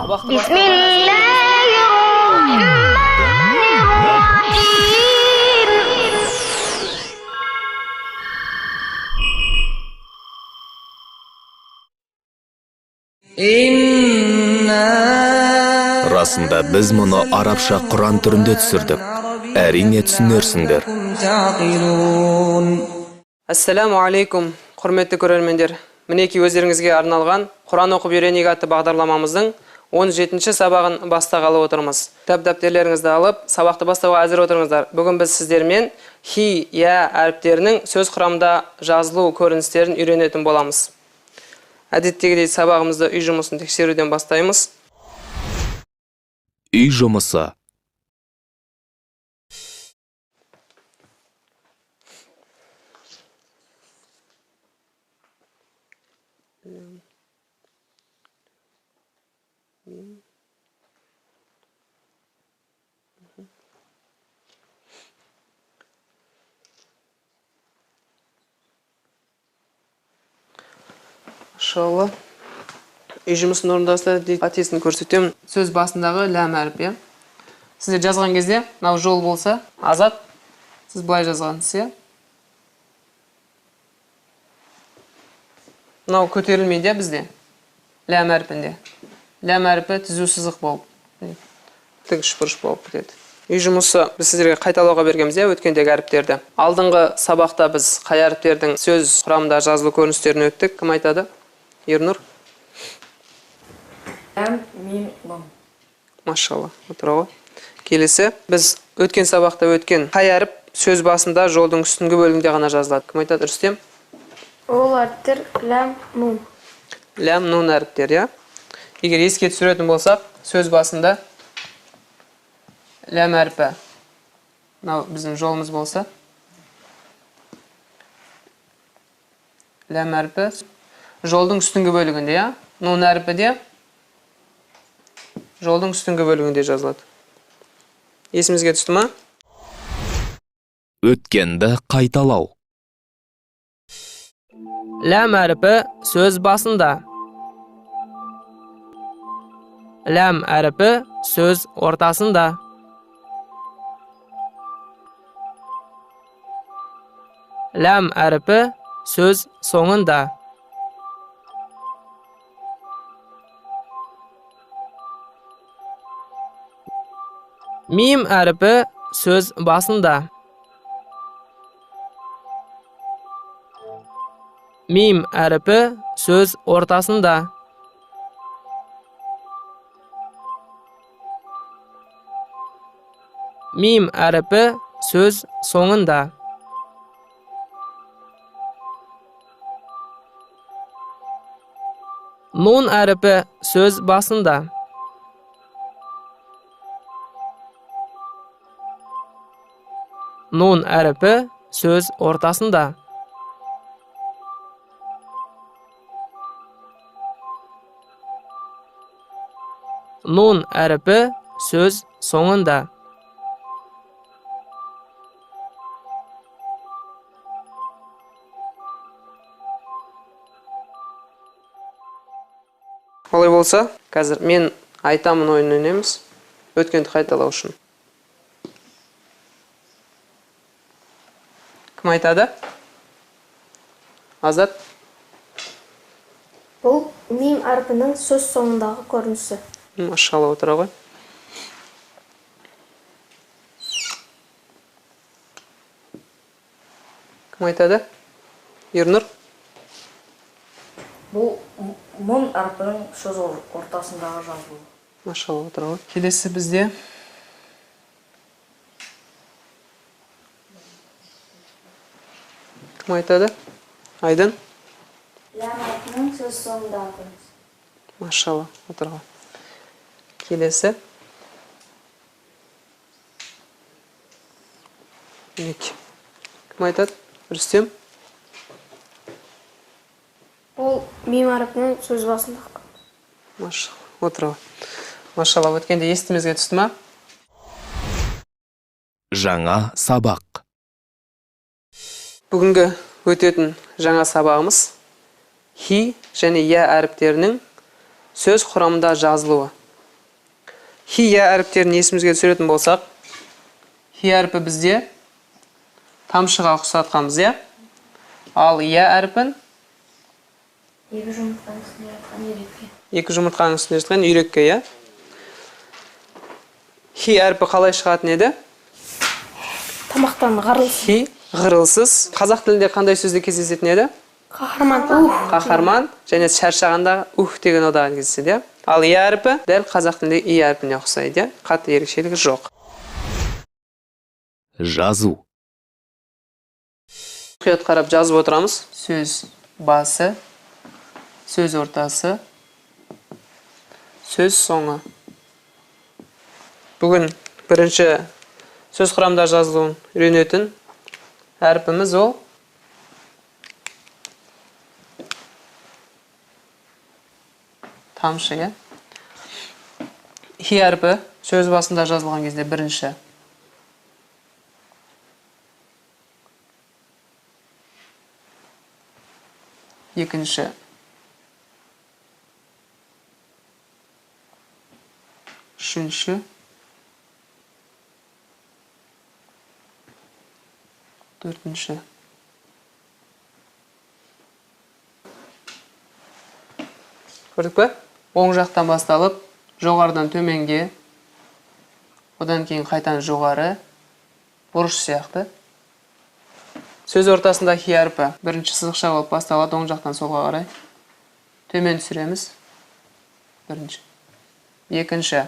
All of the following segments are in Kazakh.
Сабақты بسم الله الرحمن الرحيم. Расында, біз мұны арабша құран түрінде түсірдік. Әрине, түсінерсіңдер. Ассаламу алейкум, құрметті көрермендер. Мінекей, өздеріңізге арналған «Құран оқып үйренейік» атты бағдарламамыздың 17 сабағын бастағалы отырмыз. Кітап, дәптерлеріңізді алып, сабақты бастауға әзір отырыңыздар. Бүгін біз сіздермен хи, я әріптерінің сөз құрамында жазылу көріністерін үйренетін боламыз. Әдеттегідей, сабағымызды үй жұмысын тексеруден бастаймыз. Үй жұмысы. Иншалла, үй жұмысын орындаса дейді, қатесін көрсетемін. Сөз басындағы ләм әріп, иә. Сіздер жазған кезде мынау жол болса, Азат, сіз былай жазғансыз, иә. Мынау көтерілмейді, иә. Бізде ләм әрпінде, ләм әрпі түзу сызық болып, міне, тік үшбұрыш болып кетеді. Үй жұмысы: біз сіздерге қайталауға бергенбіз, иә, өткендегі әріптерді. Алдыңғы сабақта біз қай әріптердің сөз құрамында жазылу көріністерін өттік? Кім айтады? Ернұр. Ләм, мим, лым. Машалла, отыра ғой. Келесі, біз өткен сабақта өткен қай әріп сөз басында, жолдың үстіңгі бөлігінде ғана жазылады? Кім айтады? Рүстем. Ол әріптер: ләм, нун. Ләм, нун әріптері, иә. Егер еске түсіретін болсақ, сөз басында ләм әрпі, мынау біздің жолымыз болса, ләм әрпі жолдың үстіңгі бөлігінде, иә. Нун әрпі де жолдың үстіңгі бөлігінде жазылады. Есімізге түсті ма? Өткенді қайталау. Ләм әрпі сөз басында, ләм әрпі сөз ортасында, ләм әрпі сөз соңында. Мим әрпі сөз басында, мим әрпі сөз ортасында, мим әрпі сөз соңында. Нун әрпі сөз басында, нун әрпі сөз ортасында, нун әрпі сөз соңында. Олай болса, қазір «Мен айтамын» ойынын ойнаймыз, өткенді қайталау үшін. Кім айтады? Азат. Бұл мим әрпінің сөз соңындағы көрінісі. Машалла, отыра ғой. Кім айтады? Ернұр. Бұл мұн әрпінің сөз ортасындағы жазылуы. Машалла, отыра ғой. Келесі бізде кім айтады? Айдын. Ләм әрпінің сөз соңындағы көрінісі. Машалла, отыра ғой. Келесі, мінекей, кім айтады? Рүстем. Бұл мим әрпінің сөз басындағы. Машалла, отыра ғой. Машалла, өткенде есімізге түсті ма? Жаңа сабақ. Бүгінгі өтетін жаңа сабағымыз: хи және я әріптерінің сөз құрамында жазылуы. Хи, я әріптерін есімізге түсіретін болсақ, хи әрпі бізде тамшыға ұқсатқанбыз, иә? Ал я әрпін Екі жұмыртқаның үстінде жатқан үйрекке. Екі жұмыртқаның үстінде жатқан үйрекке, иә? Хи әрпі қалай шығатын еді? Тамақтан ғарылсыз. Хи ғырылсыз. Қазақ тілінде қандай сөзде кездесетін еді? Қаһарман. Ух. Қаһарман және шаршағанда ух деген одағы кездеседі, иә? Ал я әрпі дәл қазақ тіліндегі и әрпіне ұқсайды, иә? Қатты ерекшелігі жоқ. Жазу. Мұқият қарап жазып отырамыз. Сөз басы, сөз ортасы, сөз соңы. Бүгін бірінші сөз құрамда жазылуын үйренетін әрпіміз ол тамшы, иә? Хи әрпі сөз басында жазылған кезде бірінші екінші үшінші төртінші. Көрдік пе? Оң жақтан басталып, жоғарыдан төменге, одан кейін қайтадан жоғары, бұрыш сияқты. Сөз ортасында хи әрпі бірінші сызықша болып басталады, оң жақтан солға қарай. Төмен түсіреміз. Бірінші. Екінші.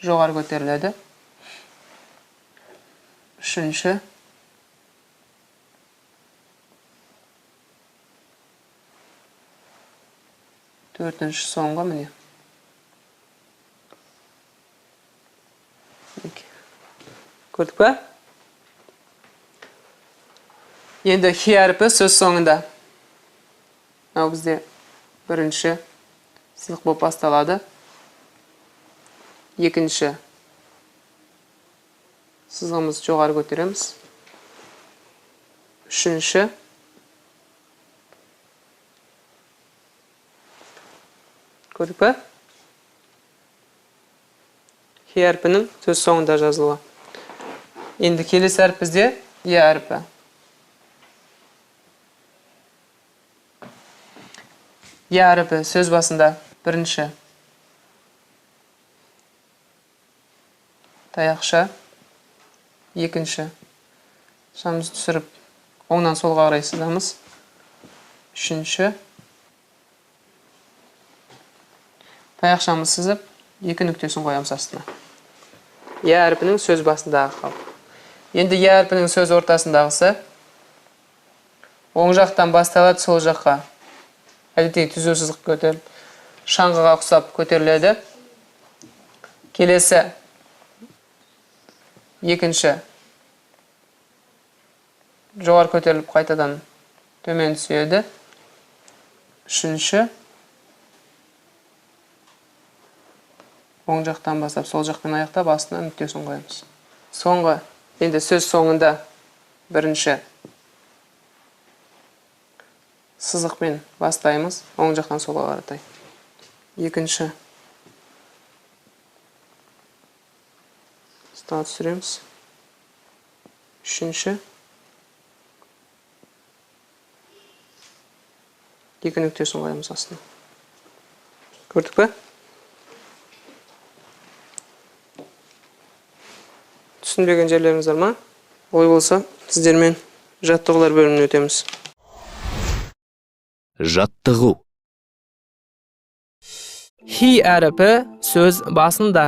Жоғары көтеріледі. Үшінші. Төртінші соңғы міне. Екі. Көрдік пе? Енді хи әрпі сөз соңында. Мынау бізде бірінші сызық болып басталады. Екінші сызығымызды жоғары көтереміз. Үшінші. Көрдік пе? Хи әрпінің сөз соңында жазылуы. Енді келесі әріп бізде я әрпі. Я әрпі сөз басында бірінші таяқша, екінші шамызды түсіріп оңнан солға қарай сызамыз, үшінші таяқшамызды сызып екі нүктесін қоямыз астына. Я әрпінің сөз басындағы қалпы. Енді я әрпінің сөз ортасындағысы оң жақтан басталады, сол жаққа әдетте түзу сызық көтеріп, шаңғыға ұқсап көтеріледі. Келесі екінші жоғары көтеріліп қайтадан төмен түседі. Үшінші оң жақтан бастап сол жақпен аяқтап астына нүктесін қоямыз. Соңғы енді сөз соңында бірінші сызықпен бастаймыз, оң жақтан солға қаратай. Екінші астына түсіреміз. Үшінші екі нүктесін қоямыз астына. Көрдік пе? Түсінбеген жерлеріңіз бар ма? Олай болса, сіздермен жаттығулар бөліміне өтеміз. Жаттығу. Хи әріпі сөз басында.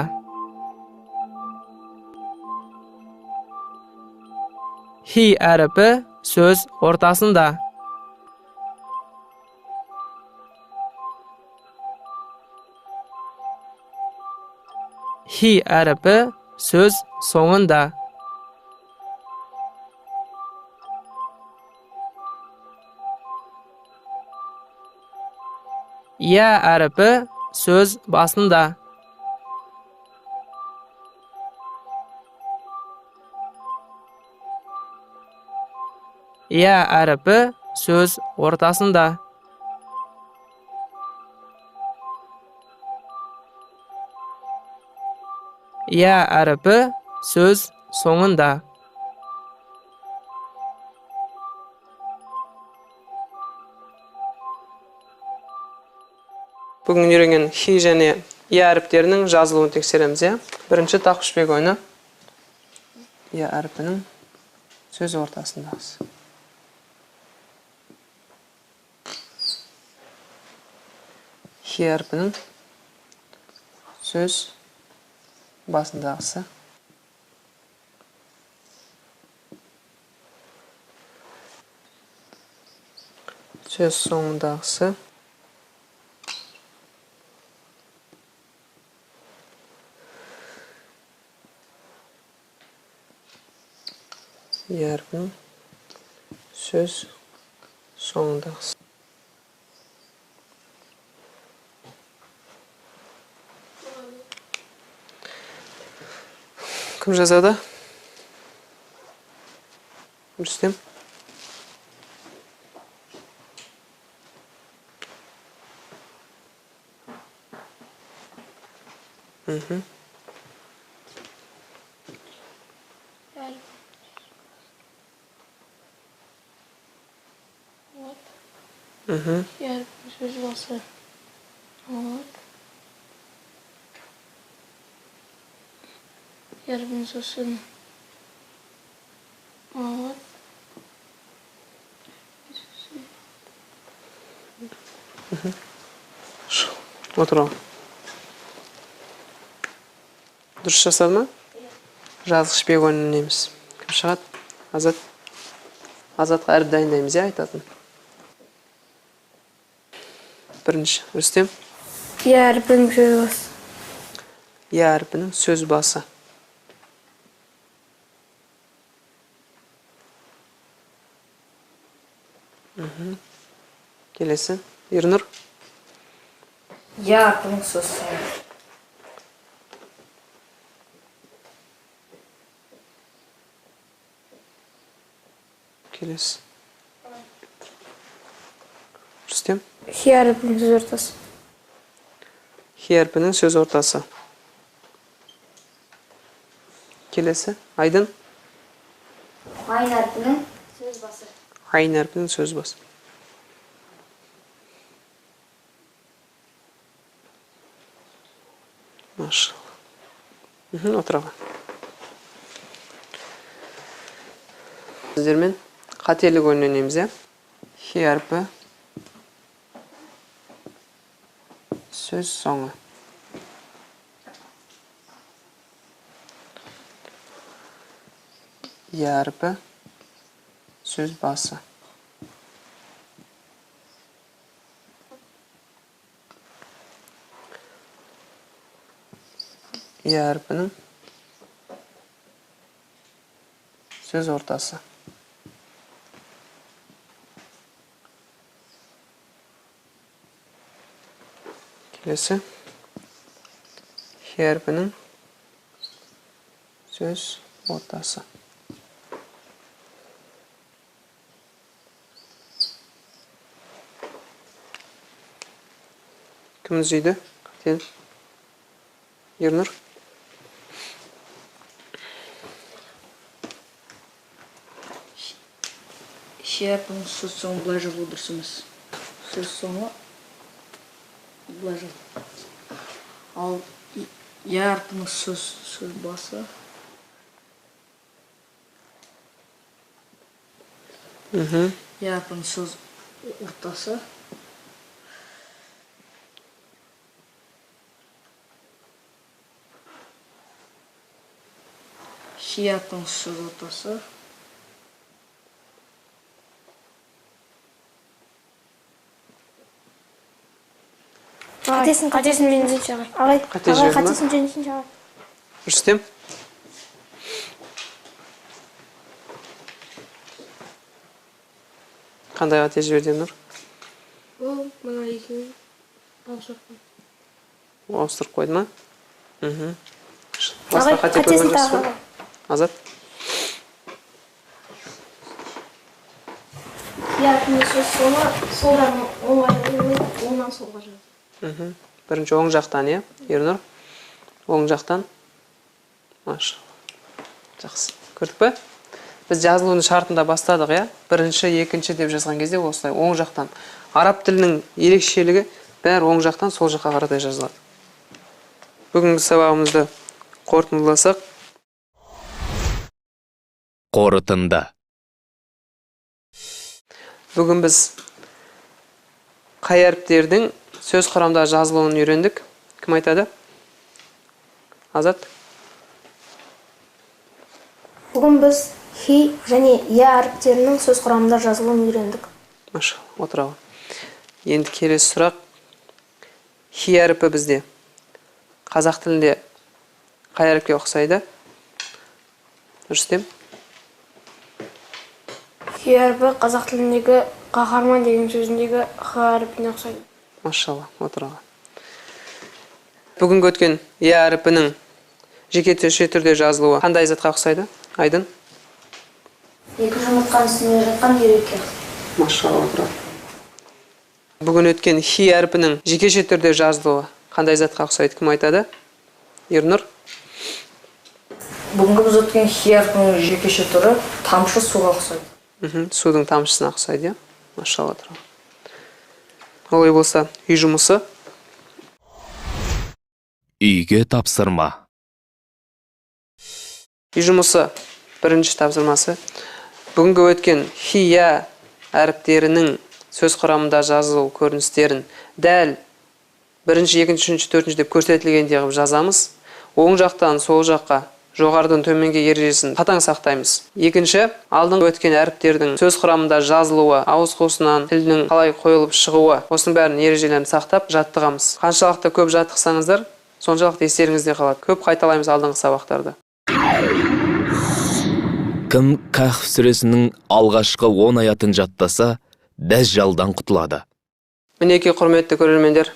Хи әріпі сөз ортасында. Хи әріпі сөз соңында. Я әріпі сөз басында. Я әріпі сөз ортасында. Я әріпі сөз соңында. Бүгін үйренген хи және я әріптерінің жазылуын тексереміз, иә? Бірінші тақпышбек ойыны. Я әрпінің сөз ортасындағысы. Хи әрпінің сөз басындағысы. Сөз соңындағысы. Я әрпінің сөз соңындағысы. Кім жазады? Рүстем. Сөз басы. Ярбин сосын. Вот. Отыр ал. Дұрыс жасады ма? Жазғыш бек ойынын ойнаймыз. Кім шығады? Азат. Азатқа әріп дайындаймыз, иә, айтатын. Бірінші, Рүстем. Я әрпінің сөз басы. Я әрпінің сөз басы. Келесі, Ернұр. Я әрпінің сөз соңы. Келесі. Рүстем. Хи әрпінің сөз ортасы. Хи әрпінің сөз ортасы. Келесі, Айдын. Айн әрпінің сөз басы. Айн әрпінің сөз басы. Машалла. Отыра ғой. Сіздермен қателік ойын ойнаймыз, иә? Хи әрпі сөз соңы. Я әрпі сөз басы. Я әрпінің сөз ортасы. Келесі. Хи әрпінің сөз ортасы. Кім түзейді? Сен. Ернұр. Хи әрпінің сөз соңы былай жазылу дұрыс емес. Сөз соңы былай жазылу. Ал я әрпінің сөз басы. Я әрпінің сөз ортасы. Хи әрпінің сөз ортасы. Қатесін, қатесін жөнсінші ағай. Ағай, Қате ағай, жіберді ма? қатесін жөнсінші ағай. Рүстем. Қандай қате жіберді, Нұр? Ол мына екеуін ауыстырып қойды. Ауыстырып қойды ма? Басқа Ағай, қате қатесін көрген жоқсыз тағы ба? ағай. Азат. Я әрпінің сөз соңы солдан оңға жазылмайды, оңнан солға жазылады. Бірінші оң жақтан, иә? Ернұр. Оң жақтан. Машалла. Жақсы. Көрдік пе? Біз жазылуының шартында бастадық, иә? Бірінші, екінші деп жазған кезде осылай оң жақтан. Араб тілінің ерекшелігі бәрі оң жақтан сол жаққа қаратай жазылады. Бүгінгі сабағымызды қорытындыласақ. Қорытынды. Бүгін біз қай әріптердің сөз құрамында жазылуын үйрендік? Кім айтады? Азат? Бүгін біз хи және я әріптерінің сөз құрамында жазылуын үйрендік. Машалла, отыра ғой. Енді келесі сұрақ. Хи әріпі бізде қазақ тілінде қай әріпке ұқсайды? Рүстем? Хи әрпі қазақ тіліндегі қаһарман деген сөзіндегі х әрпіне ұқсайды. Машалла, отыра ғой. Бүгінгі өткен я әріпінің жеке түрде жазылуы қандай затқа ұқсайды? Айдын? Екі жұмыртқаның үстінде жатқан үйрекке. Машалла, отыра. Бүгін өткен хи әрпінің жекеше түрде жазылуы қандай затқа ұқсайды? Кім айтады? Ернұр? Бүгінгі біз өткен хи әрпінің жекеше түрі тамшы суға ұқсайды. Судың тамшысына ұқсайды, иә? Машалла, отыра. Олай болса, үй жұмысы. Үйге тапсырма. Үй жұмысы бірінші тапсырмасы. Бүгінгі өткен хи, я әріптерінің сөз құрамында жазылу көріністерін дәл бірінші, екінші, үшінші, төртінші деп көрсетілгендей қылып жазамыз. Оң жақтан сол жаққа, жоғарыдан төменге ережесін қатаң сақтаймыз. Екінші, алдыңғы өткен әріптердің сөз құрамында жазылуы, ауыз қуысынан тілдің қалай қойылып шығуы, осының бәрін ережелерін сақтап жаттығамыз. Қаншалықты көп жаттықсаңыздар, соншалықты естеріңізде қалады. Көп қайталаймыз алдыңғы сабақтарды. Кім Кахф сүресінің алғашқы 10 аятын жаттаса, дәжжалдан құтылады. Мінекей, құрметті көрермендер,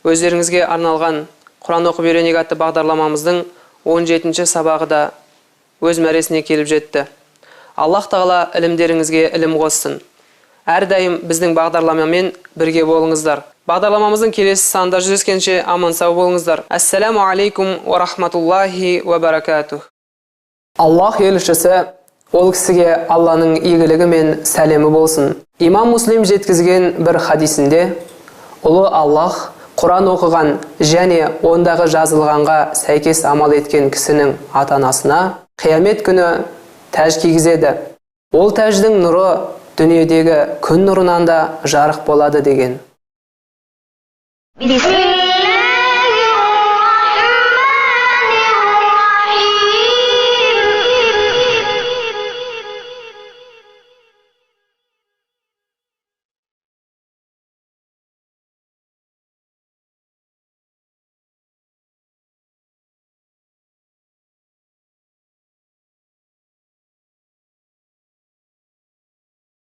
өздеріңізге арналған Құран оқып үйренейік атты бағдарламамыздың 17-ші сабағы да өз мәресіне келіп жетті. Аллах тағала ілімдеріңізге ілім қоссын. Әрдайым біздің бағдарламамен бірге болыңыздар. Бағдарламамыздың келесі санында жүздескенше аман сау болыңыздар. Ассаламу алейкум уа рахматуллахи уа баракатух. Аллах елшісі, ол кісіге Алланың игілігі мен сәлемі болсын. Имам Муслим жеткізген бір хадисінде, ұлы Аллах Құран оқыған және ондағы жазылғанға сәйкес амал еткен кісінің ата-анасына қиямет күні тәж кигізеді. Ол тәждің нұры дүниедегі күн нұрынан да жарық болады деген. بسم